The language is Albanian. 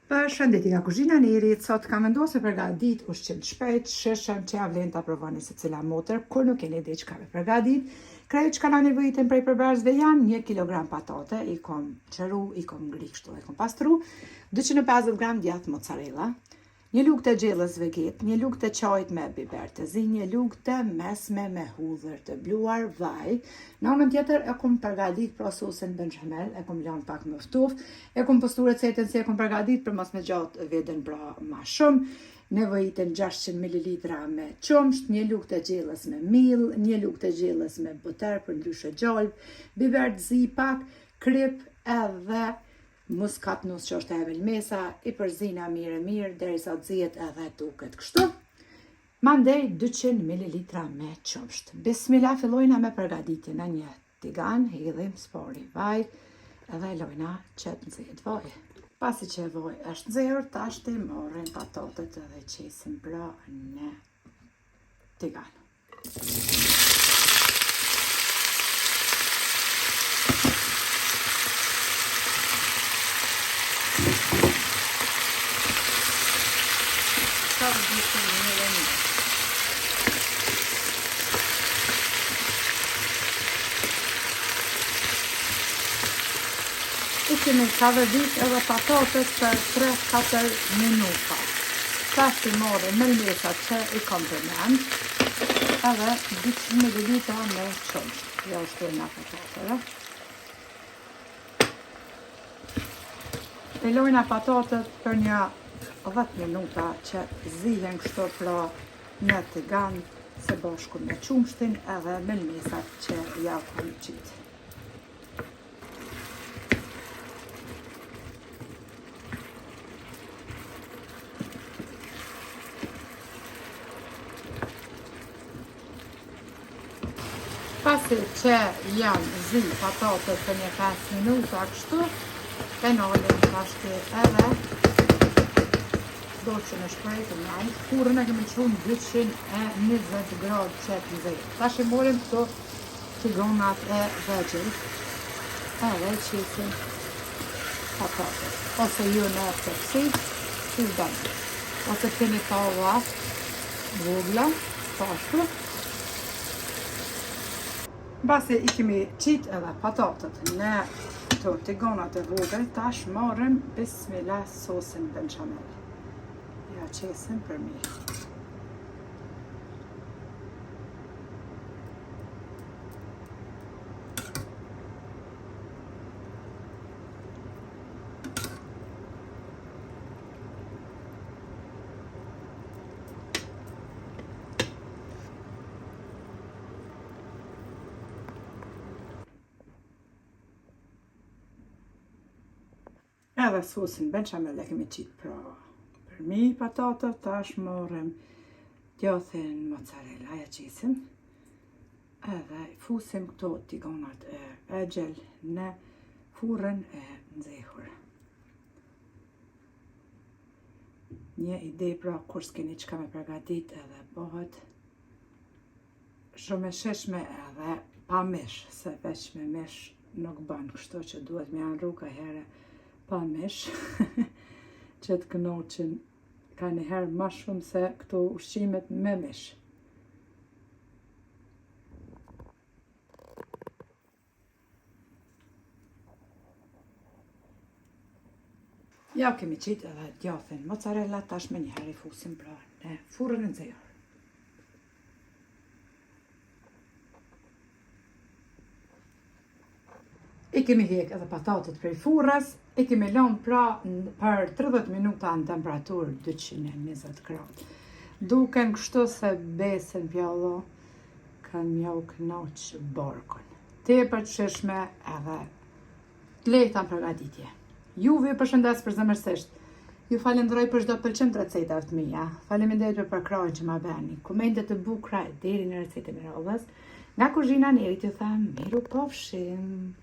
Përshëndetje nga kuzhina e Nerit, sot kam vendosur përgatit ushqim të shpejt, shijshëm që ja vlen ta provoni secila motër kur nuk keni ide çka me përgatit. Krejt çka na nevojiten prej përbërësve janë 1 kg patate, i kom qëru, i kom ngri kështu, i kom pastru, 250 gram djath mozzarella, Një lugë të gjellës veget, një lugë të çajit me biber të zi, një lugë të mesme me hudhër të bluar, vaj. Në anën tjetër e kom përgatit pra sosin bechamel, e kom lanë pak me ftof, e kom postu recetën si e kom përgatit për mos me zgjat videon pra ma shumë. Nevojiten 600 ml me qumsht, një lugë të gjellës me mill, një lugë të gjellës me buter përndryshe gjalp, biber të zi pak, krip edhe Muskatnus që është e mëlmesa, i përzina mirë e mirë, derisa të zihet edhe duket kështu. Mandej 200 ml me qumsht. Bismillah, fillojna me përgatitje në një tigan, hedhim s'pari vaj, edhe lojna që të nxehet vaj. Pasi që vaj është nxehur, tashti marrim patatet edhe qesim pra në tigan. I kemi kavërdis edhe patatet për 3-4 minuta. Tash i marrim mëlmesat që i kom përmend, edhe 200 ml me qumsht. Ja u shtojna patateve. I lojna patatet për një 10 minuta që zihen kështu pra në tigan së bashku me qumshtin edhe mëlmesat që ja kom qitë. Pasi që janë zi patatet për një 5 minuta kështu, e nalim tashti edhe do që në shprej të nalë. Furrën e kemi çu në 220 gradë që të nxehet. Tash i marrim këto Tigonat e vegjël edhe qesim patatet ose ju në tepsi si doni ose keni tava vogla po ashtu Mbasi i kemi qit edhe patatet në këto tigonat e vogël tash marrim bismillah sosin bechamel ja qesim përmi Edhe sosin bechamel e kemi qitë pra përmi patatet, tash marrim djathin mozzarella, ja qesim, edhe fusim këto tigonat e vegjël në furrën e nxehur. Një ide pra kur s'keni çka me përgatit edhe bëhet Shumë e shijshme edhe pa mish, se veç me mish nuk bën, kështu që duhet me ja ndrru kaherë pa mish, që të kënaqen kanjëherë ma shumë se këto ushqimet me mish. Ja kemi qitë edhe djathin mozzarella, tash menjëherë i fusim pra në furrën e nxehur. I kemi hjek edhe patatet prej furrës, i kemi lënë pra për 30 minuta në temperaturë 220 gradë. Duken kështu se besën pjallo, kanë me jau knaq barkun. Tepër të shijshme edhe të lehta në përgatitje. Juve ju përshëndes përzemërsisht. Ju falenderoj për çdo pëlqim të recetave të mia. Faleminderit për përkrahjen që ma bëni. Komente të bukura e deri në recetën e radhës. Nga kuzhina e Nerit ju them mirupafshim.